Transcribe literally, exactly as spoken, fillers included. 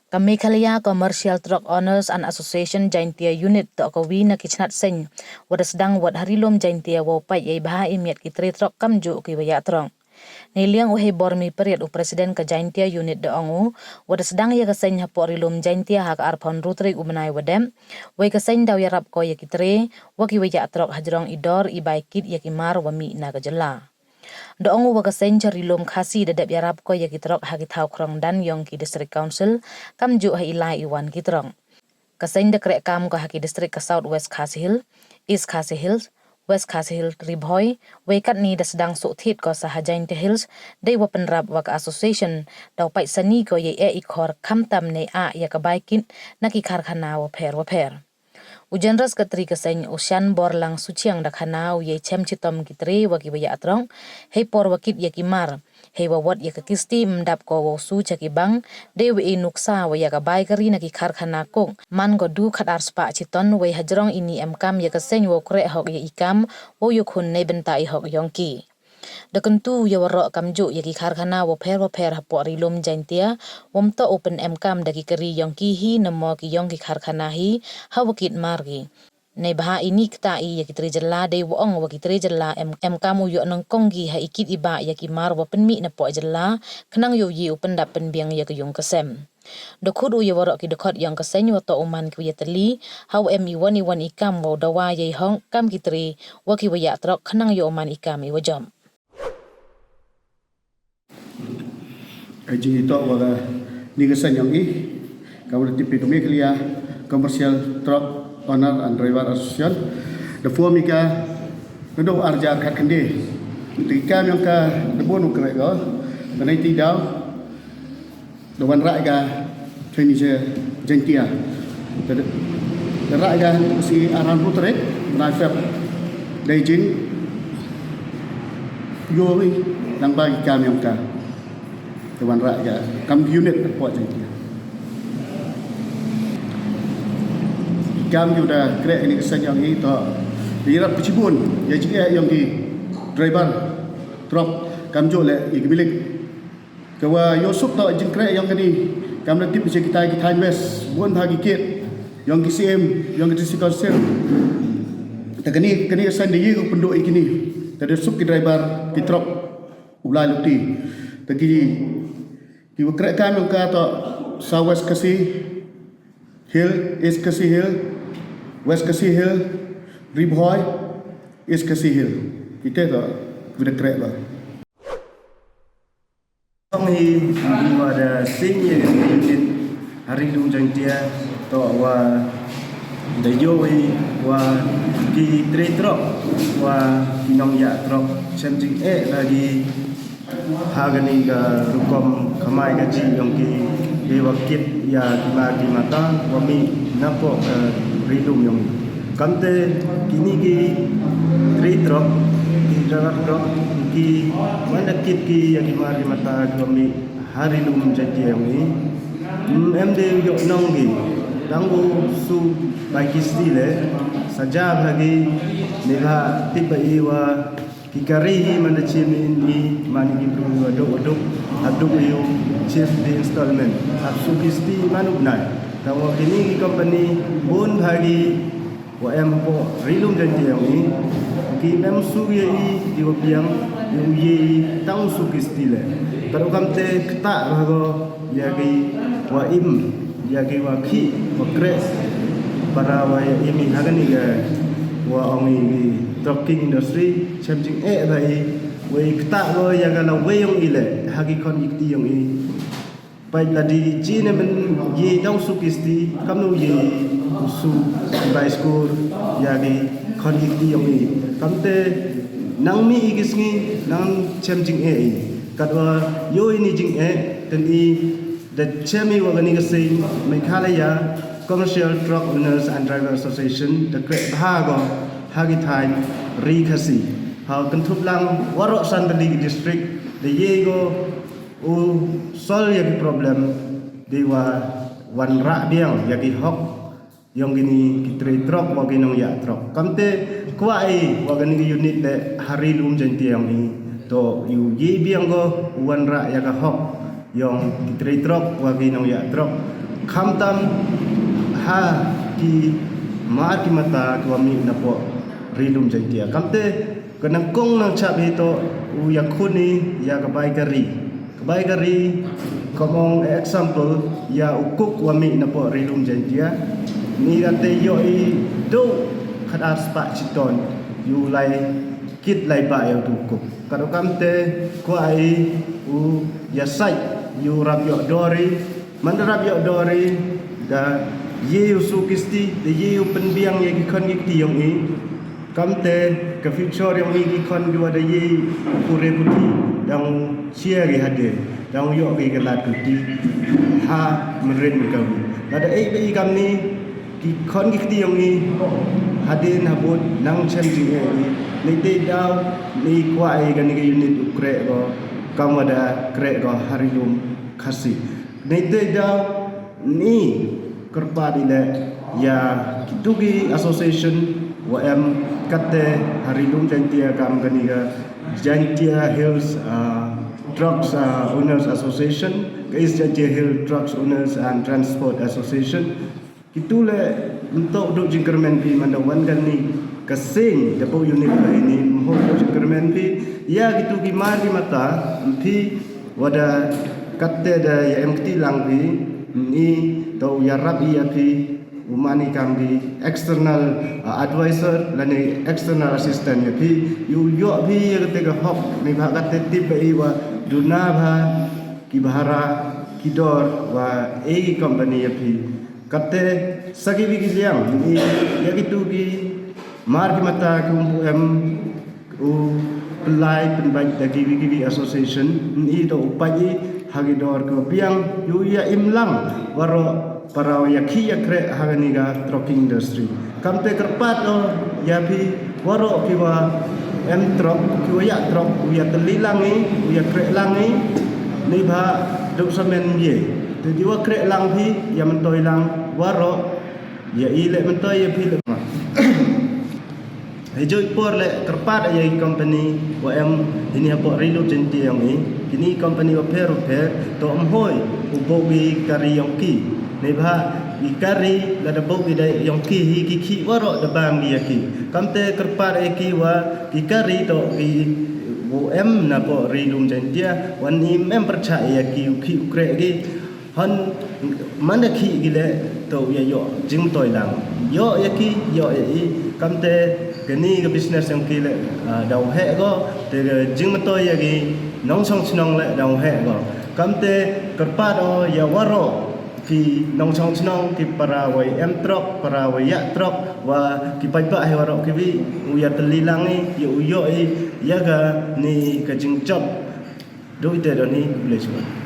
Ka Meghalaya Commercial Truck Owners and Association Jaintia Unit toh ka wi na ki chnat seng wa da sdang wat ha Ri-lum Jaintia wow pait yei bha i miat ki tre truck kamjooh ki wa yah truck. Neiliang u Heibormi Pariat, u President ka Jaintia Unit, da ong u, wa da sdang ya ka seng hapoh Ri-lum Jaintia ha ka arphaw ynru tarik u bnai wa dep, wei ka seng daw yarap ko ya ki tre wa ki wa yah truck hajrong i dor i bai kit ya ki mar wa mih na ka jylla. Da ong u wa ka seng cha Ri-lum Khasi da dep yarap ko ya ki truck ha ki thaw khrong dan yong ki District Council, kamjooh ha i lai i wan ki truck. Ka seng da kreh kam ko ha ki district ka South West Khasi Hills, East Khasi Hills, West Khasi Hills, Ri-Bhoi, wei katni da sdang suk thied ko sa ha Jaintia Hills, dei wa pynrap wa ka association, daw pait sani ko yei eh i khor khamtam nei ah ya ka bai kit na ki karkhana wa pher wa pher. U General Secretary ka seng, u Shanborlang Suchiang, da khana u yei chem chitom ki tre wa ki wa yah truck hei por wa kit ya ki mar, hei wa wot ya ka kisti mdap ko wow su cha ki bank, dei wa i nuksa wa ya ka bai kari na ki karkhana kok man ko du khatar spah chiton, wei hajrong ini em kam ya ka seng wow kreh hok ya i kam wow yakhun neibynta i hok yong ki. Da kyntu ya waroh kamjooh ya ki karkhana wa pher wa pher hapoh Ri-lum Jaintia, wym toh u pynem kam da ki kari yong ki hi namo ki yong ki karkhana hi ha wa kit mar ki. Neibhah ini kata i ya ki tre jylla, dei wa ong wa ki tre jylla em, em kam u yoh nyngkong ki ha i kit i bah ya ki mar wa pynmih napoh jylla, khnang yow ye u pyndap pynbiang ya ka yung ka sem. Da khut u ya waroh ki dkhot yong ka seng wa toh u man ki wa yatylli ha wa em i wan i wan i kam wow dawa yei hok kam ki tre wa ki wa yah truck khnang yow man i kam i wa jop. Ka jingitoh wa ka ni ka seng yong i, ka wa da tip i ka Meghalaya Commercial Truck Owner and Driver Association, da form i ka nadooh arhajar khatkhyndai. Te ki kam yong ka da bun u kreh ko, ka nei ti daw da wanrah ka Chinese Jaintia. Te da rah ka si arphaw ynru tarik bnai Feb. Dei jingyoh i lang ba ki kam yong ka. Te wanrah ka kam ki unit hapoh Jaintia. Ki kam ki wa da kreh ini ka seng yong i toh da yarap ka chibun ya jingeh yong ki driver truck kamjooh le ya ki milik. Ka wa yoh suk toh jingkreh yong kani, kam da tip i cha kitai ki thaiñ West, bun bha ki kit yong ki C M, yong ki District Council. Te kani, kani ka seng da ye ka pynduh i kini. Te da suk ki driver ki truck u lai luti. Te ki, ki wa kreh kam yong ka toh South West Khasi Hills, East Khasi Hills, West Khasi Hills, Ri-Bhoi, East Khasi Hills. Kite toh ki wa da kreh ba. Ong hi, i wa da seng ya ka unit ha Ri-lum Jaintia toh wa da yoh i wa ki tre truck wa ki nongyah truck chem jingeh lagi ha kani ka rukom kamai kajih yong ki, dei wa kit ya ki mar ki mata wa mih napoh ka Ri-lum yong i. Kamte kini ki tre truck, ki driver truck, ki man da kit ki ya ki mar ki mata ki wa mih ha Ri-lum Jaintia yong i. Mm, em de yoh nong ki, tang u su bai kisti le, saja bha ki, neibhah tip ba i wa ki kari hi man da chem i, man ki bru wa duk, wa duk, hap duk i u chem de installment, hap su kisti man u bnai. Tang wa kini ki company bun bha ki wa em hapoh Ri-lum Jaintia yong i, ki em su ya i, ki wa biang, ya u ye i, tang su kisti le. Pero kamte ktah bha ko ya ki wa im, ya ki wa khih, wa kreh, para wa ya im i ha kani ka wa ong i ki trucking industry, chem jingeh bha i, wei ktah ko ya ka lawei yong i le, ha ki khon ki kti yong i. Pait lada chi ne men ye dang su kisti, kamno ye su bai skur ya ki khon ki kti yong i. Kamte nang mih i ki sngi, nang chem jingeh i. Katwa yoh i ni jingeh, te i da chem i wa kani ka seng Meghalaya Commercial Truck Owners and Driver Association, da kreh bha ko ha ki thaiñ Ri Khasi. Ha kynthup lang waroh san tylli ki district, da ye ko u solve ya ki problem, dei wa wanrah biang ya ki hok yong kini ki tre truck wa ki nongyah truck. Kamte kwah i wa kani ka unit le ha Ri-lum Jaintia yong i, to yoh ye biang ko u wanrah ya ka hok yong ki tre truck wa ki nongyah truck. Khamtam ha ki mar ki mata ki wa mih na poh Ri Lum Jaintia. Kamte ka nang kong nang chap hi toh u ya khun i ya ka bai kari. Ka bai kari, ka mong example, ya u kuk wa mih na poh Ri Lum Jaintia. Ni ka te yoh i du khat ar spah chiton, yu lai kit lai ba ya u kuk. Ka do kamte kwah i u ya sait, yu rap yoh dor i, man da rap yoh dor i, da ye u su kisti, da ye u pynbiang ya ki khon ki kti yong i. Kamte ka future yong i ki khon ki wa da ye u pure puthi, dang u chia ki hadien, dang u yoh ki ka lad kti ha mrin ka wi. Lada ei ba i kam ni, ki khon ki kti yong i hadien habud nang chem jing e i. Ni te daw ni kwah i ka ni ka unit u kreh ko, kam wa da kreh ko ha Ri Lum Khasi. Ni te daw ni kyrpad i le ya kitu ki association wa em katte ha Ri Lum Jaintia, kam ka ni ka Jaintia Hills, ah, Trucks, ah, Owners Association, ka East Jaintia Hill Trucks Owners and Transport Association. Kitu le ntok du jingkyrmen phi man da wan ka ni ka sing da poh unit ka ini, mho du jingkyrmen phi ya kitu ki mar ki mata, phi wa da katte da ya em kti lang phi, ni to ya rap i ya phi, u man i kam ki external, ah, advisor, lane external assistant ya phi, yu yoh phi ya katte ka hok, ni ba katte tip ba i wa duna ba ki bhara, ki dor wa e ki company ya phi. Katte sa ki wi ki liang, ni ya kitu ki mar ki mata ki um pu em u pynlai pynbait da ki wi ki wi association, ni to u pait i ha ki dor ko biang, yu ya im lang waroh para wa ya khi ya kreh ha ka ni ka trucking industry. Kamte kyrpad o ya phi waroh ki wa em truck, ki wa ya truck, u ya tylli lang i, u ya kreh lang i, ni ba du samen ye. Te di wa kreh lang phi, ya myntoi lang waroh, ya i le myntoi ya phi le ma. Hei joi por le kyrpad ya i company wa em ini ha poh Ri Lum Jaintia yong i, kini company wa pher wa pher, to mhoi u bok i kari yong ki. Ni ba i kari lada bok i da yong ki hi, ki khi waroh da bam ki ya ki. Kamte kyrpad ya ki wa ki kari to ki wa em na poh Ri Lum Jaintia, wan i em pyrchah ya ki u khi u kreh ki. Hon man da khi ki le to ya yoh jingmyntoi lang. Yoh ya ki, yoh ya i. Kamte kani ka business yong ki le, ah, daw heh ko, te ka jingmyntoi ya ki nongchong chnong le daw heh ko. Kamte kyrpad o ya waroh ki nongchong chnong, ki para wa em truck, para wa ya truck, wa ki paidbah hi waroh ki wi, u ya tylli lang i, ya u yoh i ya ka ni ka jingjop. Du i te don hi, village wa.